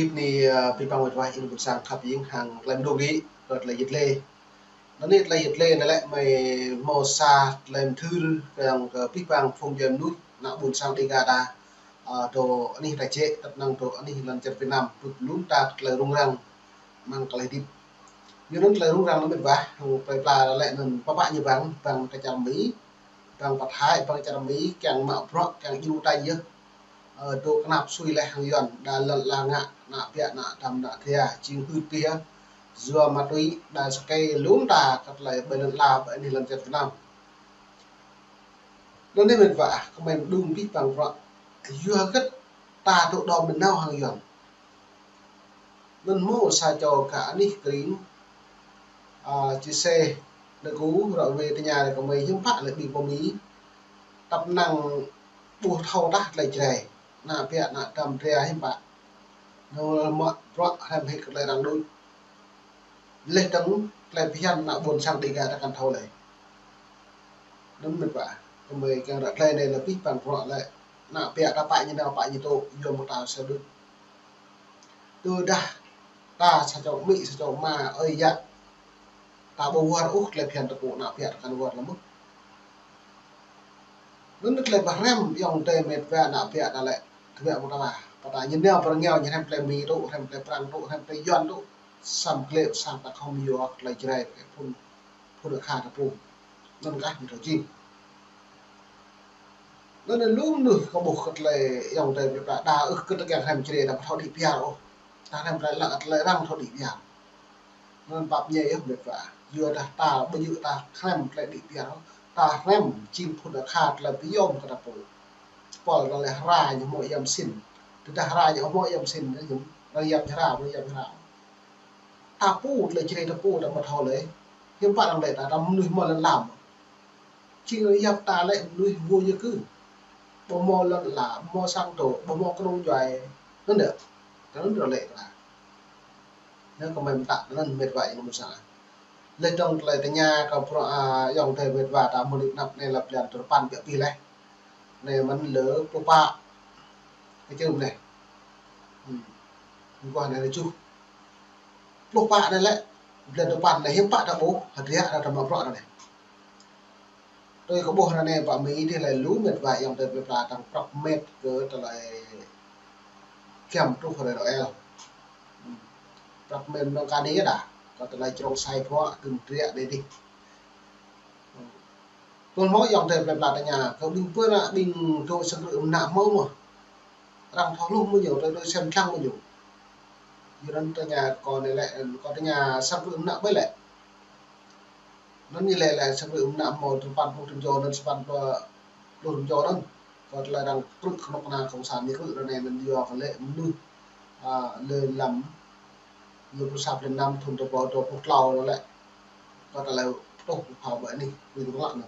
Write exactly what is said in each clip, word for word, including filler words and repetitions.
Anai, ơ, abih bang wơ̆t wa ƀing ƀôn sang khăp ing hăng tơlơi mơdung đĭ, kơ tơlơi yit lê. Anai tơlơi yit lê anai lĕ mơi hmâo sa tơlơi mơthưr kiăng kơ abih bang phung djuai mơnuih, ană ƀôn sang Dêga ta, ơ, dŏ anih ta jĕ, tơnăng dŏ anih lŏn čar Việt Nam, pơƀut lŏm ta kơ tơlơi rŭng răng, amăng tơlơi hơdip. Yua anŭn tơlơi rŭng răng anai mơ̆n wa, hăng plơi pla lĕ anŭn pơpă ñu bang, bang kơ čar Mi, bang pơ Thái, bang čar Mi, kiăng mă bruă, kiăng djru tañ yơh. Ơ, dŏ kơnap sui leh hăng Yuan, đa lŏn ala ngă, ană ƀiă, ană đam, ană tria, jing hưt pia, yua ma túy, đa sơkê lŏm ta kơ tơlơi ƀơi lŏn ala, ƀơi anih lŏn čar Việt Nam. Anŭn anai mơ̆n wa, kơmơi mơdung abih bang bruă, yua hơget ta dŏ đom nanao hăng Yuan. Anŭn hmâo sa čô gah anih Kring, ơ, čih sĕ, anŭn kơ ră ruai tơña kơ mơi hiư̆m pă lĕ ƀing pơ Mi, tơpă năng ƀu thâo tah tơlơi Jrai, ană ƀiă, ană đam tria hiư̆m pă. Anŭn mă bruă hrăm hĭ kơ tơlơi arăng đôč. Leh dơ̆ng tơlơi phiăn ană ƀôn sang Dêga ta kăn thâo lơi. Anŭn mơ̆n wa, kơmơi kiăng ră tơlơi anai lĕ abih bang bruă lĕ, ană ƀiă ta pă ñu nao pă ñu dŏ, yua mơ̆ng ta sa đôč. Tơdah ta sa čô amĭ, sa čô ama, ơi yă, ta ƀu wơr ôh tơlơi phiăn ta pô, ană ƀiă ta kăn wơr lăm mơ̆n. Anŭn tơlơi pơhrăm ayŏng adơi met wa, ană ƀiă ta lĕ, tơbiă mơ̆ng ta wa. Pơtă ñu nao pơ rơngiao ñu hrăm tơlơi Mi dŏ, hrăm tơlơi Prăng dŏ, hrăm tơlơi Yuan dŏ. Samơ̆ tơlơi pơsang ta khŏm yua tơlơi Jrai, tơlơi phŭn, phŭn akha ta pô. Anŭn kah ñu thâo jing. Anŭn lŏm mơnuih kơ ƀuh kơ tơlơi ayŏng adơi met wa, đa ưh kơ ta kiăng hrăm Jrai, đa ƀu thâo đĭ piar ôh. Ta hrăm tơlơi lăng, tơlơi arăng thâo đĭ piar. Anŭn pap ñai yơh met wa. Yua dah ta ƀu djơ̆ ta hrăm tơlơi đĭ piar, ta hrăm jing phŭn akha tơlơi pơyom kơ ta pô. Pôl ta lĕ hra ñu hmâo yăm sin. Tơdah hra ñu hmâo yăm sin, ñu arăng yap hra, arăng yap hra. Ta pô tơlơi Jrai ta pô ta ƀu thâo lơi. Hiư̆m pă arăng lĕ ta, ta mơnuih hmâo lŏn lam. Jing arăng yap ta lĕ mơnuih vô gia cư. Ƀu hmâo lŏn ala, ƀu hmâo sang dŏ, ƀu hmâo kơnung djuai. Anŭn đah. Anŭn arăng lĕ ta. Anŭn kơmơi mơtă anŭn met wa ing mơ̆ng sa. Leh dơ̆ng tơlơi tơña kơ bruă, ơ, ayŏng adơi met wa ta mơ̆ng anăp anai lĕ blan tơpăn biă pih leh. Anai mơ̆n lơ pluh pă. Kơ čơm anai. Hmm. Mơguah anai lơ čuh. Pluh pă anai lĕ, blan tơpăn anai hiư̆m pă ta ƀuh, hơdră ta mă bruă anai. Tui kơ ƀuh ră anai pă Mi dih lĕ lu met wa ayŏng adơi plơi pla tăng prăp met kơ tơlơi giăm truh hrơi Noel. Prăp met nong kơ anai đah, kơ tơlơi črông sai phuă, tơm triă anai dih. Tui hmâo ayŏng adơi plơi pla tơña, kơ ƀing pơ ană ƀing dŏ sang krư̆ mơnă hmâo mơ̆. Arăng thâo hluh mơ̆ ñu, tui tui sem tlang mơ̆ ñu. Yua anŭn tơña kơ anai lĕ, kơ tơña sang krư̆ mơnă ƀơi lĕ. Anŭn ñu lĕ lĕ sang krư̆ mơnă hmâo tơpăn pluh tơm čô anŭn, tơpăn pluh tơm čô anŭn. Kơ tơlơi arăng krư̆ kơnuk kơna cộng sản ñu krư̆ ră anai anŭn yua kơ lĕ mơnuih, ơ, lơ lăm, lơ pluh sa blan năm thŭn dua rơbâo dua pluh klâo anŭn lĕ. Kơ tơlơi pơtŭh pơphao ƀơi anih, ƀing tơlă anŭn.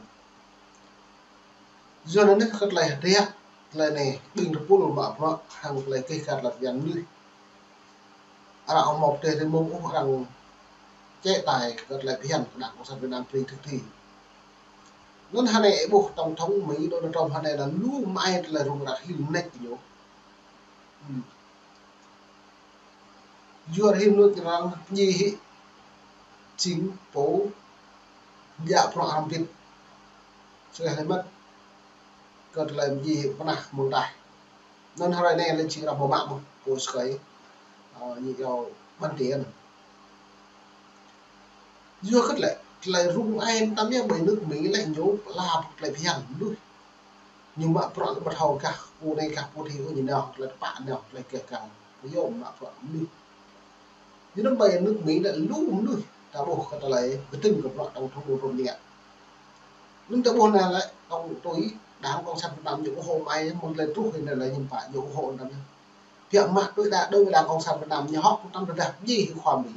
Yua anŭn kơ tơlơi hơdră, tơlơi anai, ƀing tơpul mă bruă, hăng tơlơi keh kar lăp yan mơnuih. Arăng hmâo pơtê rĭm mông ôh arăng chế tài kơ tơlơi phiăn kơ đảng cộng sản Việt Nam brơi thực thi. Anŭn hơnai ih ƀuh tổng thống Mi Donald Trump hơnai lĕ lu mơai tơlơi rŭng răng hil mơneč ñu. Hmm. Yua rĭm mơnuih arăng pơñi hĭ jing pô djă bruă hrăm bit. Sơleh lĕ mơ̆t kơ tơlơi pơñi hĭ pơnah mơ̆ng taih. Anŭn hrơi anai lĕ jing arăng ƀu mă mơ̆n pô sơkơi, ơ, ñu iâu Biden. Yua hơget lĕ, tơlơi rŭng răng tam yơh ƀơi nước Mi lĕ ñu pơala tơlơi phiăn mơnuih. Ñu mă bruă lĕ ƀu thâo gah pô anai gah pô adih ôh, ñu nao tơlơi tơpă nao tơlơi keh kar. Pơyom mă bruă mơnuih. Yua anŭn ƀơi nước Mi lĕ lu mơnuih ta ƀuh kơ tơlơi kơtưn kơ bruă tổng thống Donald Trump ñu ngă. Anŭn ta ƀuh anai lĕ tổng tui đảng cộng sản Việt Nam ñu ủng hộ mơai mơ̆ng tơlơi truh anai lĕ hiư̆m pă ñu ủng hộ anŭn. Biă mă tui đảng, đối với đảng cộng sản Việt Nam ñu hŏk tăm tơdah pơñi hĭ khua Mi.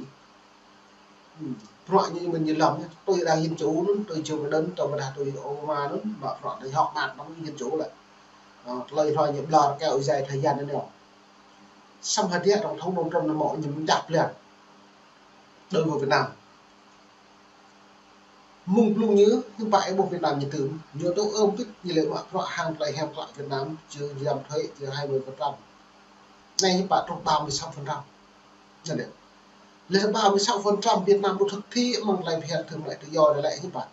Hmm. Bruă ñu mơ̆n ñu lăm ñu. Tui đảng Dân Chủ anŭn, tui Joe Biden, tơdah tui Obama anŭn, mă bruă anai hŏk mă tăm Dân Chủ lĕ. Ơ, tơlơi hrơi ñu ƀlŏr kơ ơi yai thời gian anai. Samơ̆ hơdră tổng thống Donald Trump anai mơ̆ ñu mơ̆ng čah blan. Đối với Việt Nam. Mơ̆ng blung ñu, hiư̆m pă ih ƀuh Việt Nam ñu tơm. Ñu tŭ ơm pit ñu lĕ mă bruă hăng tơlơi hiam klă Việt Nam, trừ giảm thuế, trừ hai mươi phần trăm. Anai hiư̆m pă truh ba mươi sáu phần trăm. Anŭn lĕ. Lĕ ba mười sáu phần trăm Việt Nam ƀu thực thi mơ̆ng tơlơi phiăn thương mại tự do anai lĕ hiư̆m pă.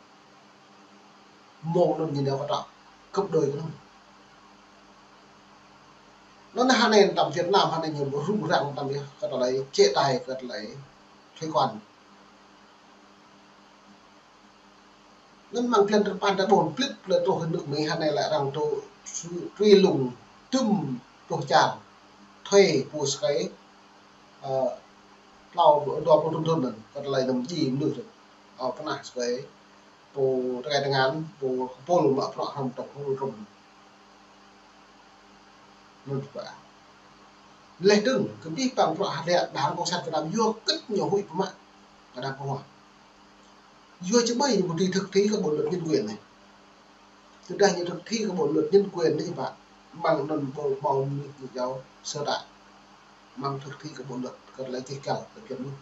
Mơ̆ng anŭn ñu nao kơ trŏ gấp đôi kơ anŭn. Anŭn hơnai tơlơi Việt Nam hơnai ñu rŭng răng tơlơi kơ tơlơi chế tài kơ tơlơi thuế quan. Anŭn mơ̆ng blan tơpăn ta ƀôn plit lĕ truh nước Mỹ hơnai lĕ arăng tŭ su-, truh lung tŭm truh čar thuê pô sơkai, ơ, tlâo dua pluh thŭn anŭn, kơ tơlơi anăm djai mơnuih, ơ, pơnah sơkai, pô tơkai tơngan, pô kơpul mă bruă hrŏm tŏng hơnŭn hrŏm. Anŭn pă. Leh dơ̆ng, kơ abih bang bruă hơdră Đảng Cộng sản Việt Nam yua kơ ñu huĭ pơmă kơ Đảng Cộng hòa. Yua čơmơi ñu ƀu dưi thực thi kơ bộ luật nhân quyền anai. Tơdah ñu thực thi kơ bộ luật nhân quyền anai pă, mơ̆ng anŭn ƀu hmâo mơnuih ñu jao sơtăk. Mơ̆ng thực thi kơ bộ luật kơ tơlơi kih kăl kơ phiăn mơnuih.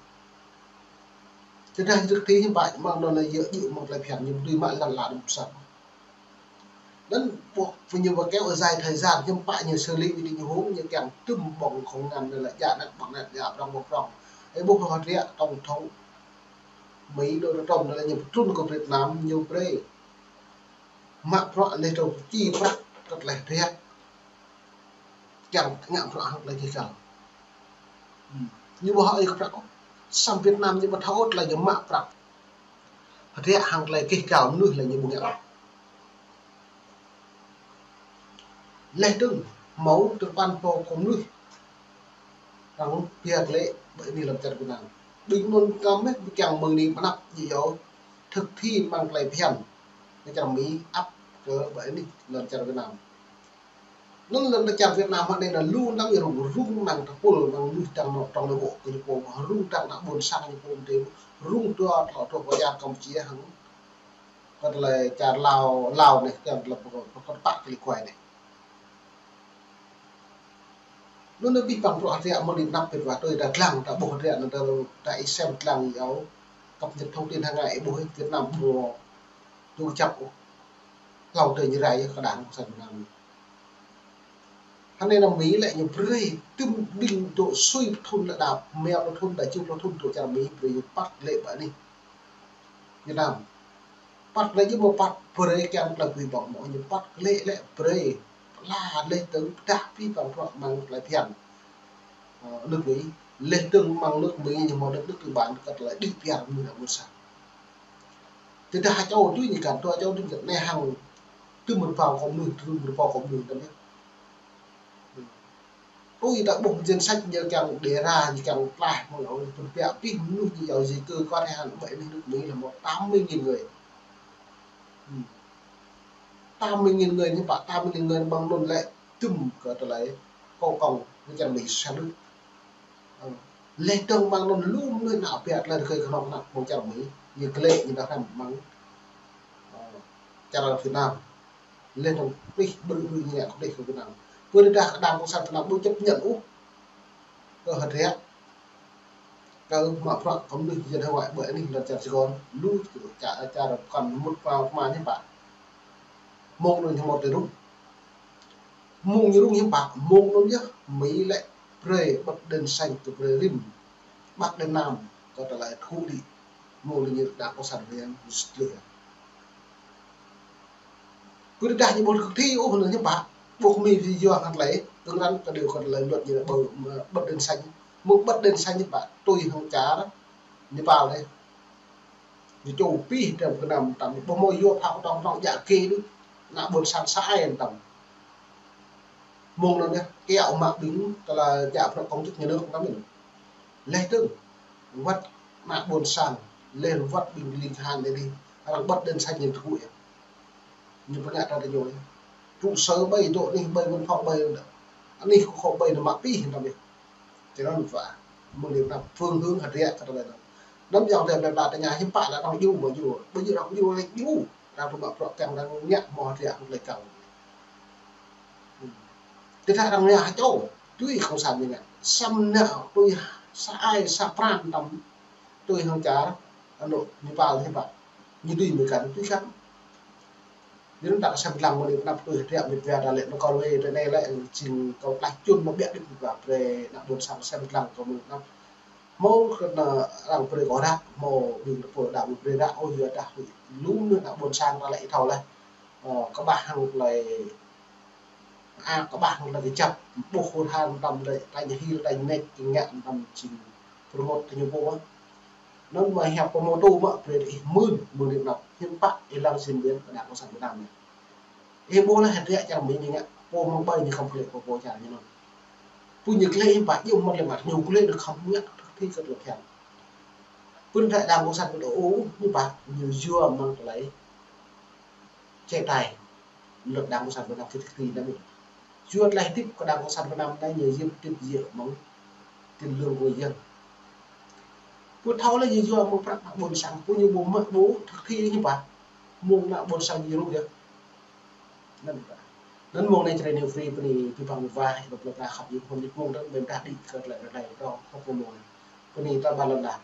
Tơdah ñu thực thi hiư̆m pă, mơ̆ng anŭn lĕ yơh djơ̆ mơ̆ng tơlơi phiăn ñu ƀu dưi mă lăn la đŭm sat. Anŭn ƀuh pơñu ƀu kéo dài thời gian hiư̆m pă ñu xử lý ƀing ñu hông, ñu kiăng tŭm ƀơ̆ng không ngăn anŭn lĕ djă anăp ƀơ̆ng anăp djă prŏng ƀơ̆ng prŏng. Ơ ƀuh hơdră tổng thống Mỹ Donald Trump anŭn lĕ ñu pơtrŭn kơ Việt Nam ñu brơi mă bruă leh dơ̆ng či prăk kơ tơlơi hơdră. Kiăng ngă bruă hăng tơlơi kih kăl. Hmm. Ñu ƀu hơĭ kơ prăk ôh. Sang Việt Nam ñu ƀu thâo ôh tơlơi ñu mă prăk. Hơdră hăng tơlơi kih kăl mơnuih lĕ ñu ƀu ngă ôh. Leh dơ̆ng, hmâo tơpăn pô kơ mơnuih arăng pia klĕ ƀơi anih lŏn čar Việt Nam. Ƀing anŭn kơmĕt ƀu kiăng mơ̆ng anai mơnăp ñu yua thực thi mơ̆ng tơlơi phiăn kơ čar Mỹ ăp kơ ƀơi anih lŏn čar Việt Nam. Anŭn lŏn čar Việt Nam hơnai anŭn lu năm rŭng rŭng mơ̆ng tơpul mơ̆ng mơnuih dang nŏ trong nội bộ kơ ñu pô, rŭng dang ană ƀôn sang ñu pô mơdê, rŭng dua tlâo truh pơ čar Campuchia hăng kơ tơlơi čar Lào, Lào anai, kơ tơlơi pơkŏn pă kơ lĕ kuai anai. Anŭn abih bang bruă hơdră mơ̆ng anai anăp pĭt wa tui ta dlăng, ta ƀuh hơdră anŭn ta, ta ih sem dlăng yua. Cập nhật thông tin hàng ngày ih ƀuh Việt Nam ƀu dŏ kơjăp ôh. Hlâo tơl ñu rai kơ Đảng Cộng sản Việt Nam. Hơnai anŭn Mỹ lĕ ñu brơi tŭm ƀing dŏ sui thŭn lĕ đa, rơma pluh thŭn đa, tơjuh pluh thŭn dŏ čar Mỹ brơi ñu păt lĕ ƀơi anih Việt Nam. Păt lĕ ñu ƀu păt brơi kiăng tơlơi bui ƀong mơ̆, ñu păt lĕ lĕ brơi pơala leh dơ̆ng pơdah abih bang bruă mơ̆ng tơlơi phiăn. Ơ, nước Mỹ, leh dơ̆ng mơ̆ng nước Mỹ ñu hmâo đất nước tư bản kơ tơlơi đĭ pioh mơnuih ană ƀôn sang. Tơdah ha čô tui ñu găn, tui ha čô tui ñu găn, anai hăng tơmơ̆ rơbâo kơ mơnuih, tơmơ̆ rơbâo kơ mơnuih tơm yơh. Tui ta ƀuh danh sách ñu kiăng đề ra, ñu kiăng pơklaih mơ̆ng ôh, pơpiă abih mơnuih ñu yua di cư có thời hạn ƀơi anih nước Mỹ là một tám mươi nghìn người. Hmm. Tám mươi nghìn người ñu pă, tám mươi nghìn người mơ̆ng anŭn lĕ tŭm kơ tơlơi kông kông ñu čar Mỹ sang nước. Ơ. Leh dơ̆ng mơ̆ng anŭn lu mơnuih nao pioh tơlơi rơkơi kơnong kơnong mơ̆ng čar Mỹ, ñu klĕ ñu đa hrăm mơ̆ng, ơ, čar Việt Nam. Leh dơ̆ng pih ƀrư̆ ƀrư̆ ñu ngă kơdih kơ Việt Nam. Pơ anai đah kơ Đảng Cộng sản Việt Nam ƀu chấp nhận ôh kơ hơdră kơ mă bruă kơ mơnuih dân hải ngoại ƀơi anih lŏn čar Sài Gòn, lu čar, čar pơkŏn mŭt pơ pơma ñu pă. Mơ̆ng anŭn ñu hmâo tơlơi rŭng. Mơ̆ng ñu rŭng hiư̆m pă, mơ̆ng anŭn yơh Mỹ lĕ brơi bật đèn xanh kơ brơi rĭm, bật đèn nam kơ tơlơi thù đĭ. Mơ̆ng anŭn ñu Đảng Cộng sản Việt Nam ñu sĭt lui. Pơ anai đah ñu ƀu thực thi ôh anŭn hiư̆m pă, ƀu kơ Mỹ video hăng tơlơi, ưng răn kơ điều kơ tơlơi luật ñu ƀu bật đèn xanh. Mơ̆ng bật đèn xanh hiư̆m pă, tui hăng čar Nepal anai. Ñu čô pih tơm kơnăm tơm, ƀu hmâo yua phao tong tong djă kê đôč. Ană ƀôn sang sa ai tơm. Mơ̆ng anŭn yơh, kiaŏ mă ƀing tơlơi djă bruă công chức nhà nước tơm mơ̆n. Leh dơ̆ng, wơ̆t ană ƀôn sang, leh wơ̆t ƀing ling han anai dih, arăng bật đèn xanh ñu tơgŭ yơh. Ñu pơngă ta tơñu yơh. Trụ sở ƀơi dŏ anih, ƀơi văn phòng ƀơi, anih kơ kơ ƀơi anŭn mă pih tơm yơh. Tơnăn pă, mơ̆ng anai ta phương hướng hơdră kơ tơlơi anŭn. Anăm yua tơlơi ta tơña hiư̆m pă lĕ arăng djru mơ̆ djru. Ƀu djru arăng djru lĕ djru. Arăng tŭ mă bruă kiăng arăng ngă mơ̆ hơdră hăng tơlơi kiăng. Hmm. Tơdah arăng ngă ha čô, tui Cộng sản ñu ngă. Samơ̆ nao tui sa ai sa pran tơm, tui hăng čar, anŭn, Nepal hiư̆m pă. Ñu tui mơ̆ găn, tui găn. Ñu anŭn ta sem lăng mơ̆ng anai pơnăp tui hơdră mơ̆ dua ta lĕ anŭn kơ wơ̆t tơ anai lĕ jing kơ klaih čun mơ̆ ƀiă đĭ pơpă brơi ană ƀôn sang sem lăng kơ mơ̆ng anŭn. Hmâo kơ ană arăng brơi kơ ră, hmâo ƀing tơpul đa brơi ră, ơ, yua dah lu ană ƀôn sang ta lĕ thâo laih. Ơ, kơƀah hăng tơlơi, a, kơƀah hăng tơlơi kơjăp, ƀuh hur han tơm tơlơi, tañ hil, tañ nĕč, kơ ngă tơm jing pơrơngot tơ ñu pô. Anŭn mơ̆ hiăp pơmôtô mă brơi ih mưn, mưn ih năp, hiư̆m pă ih lăng jing ƀing kơ đảng cộng sản Việt Nam anai. Ih ƀuh laih hơdră čar Mi ñu ngă, pô mơ̆ng ƀai ñu khŏm klĕ pô pô čar ñu anŭn. Pô ñu klĕ hiư̆m pă, ñu mơ̆n lĕ mă, ñu klĕ ñu khŏm ngă thực thi kơ luật hiam. Pô anai đảng cộng sản Việt Nam ôh, hiư̆m pă, ñu yua mơ̆ng tơlơi chế tài luật đảng cộng sản Việt Nam kơ thực thi anai. Yua tơlơi hơdip kơ đảng cộng sản Việt Nam anai ñu yêm tip yơh mơ̆ng tiền lương của người dân. Pô thâo laih ñu yua mơ̆ng prăk ană ƀôn sang, pô ñu ƀu mă ƀu thực thi hiư̆m pă. Mơ̆ng ană ƀôn sang ñu rŭ yơh. Anŭn, anŭn mơ̆ng anai Jrai New Free bơni abih bang wa, ih ƀuh lŏk ta khăp ñu hôn ñu mơ̆ng anŭn ƀing ta đĭ kơ tơlơi rơngai rơngai rŏ khŏp mơ̆ng anai. Bơni ta ƀă lŏn đah.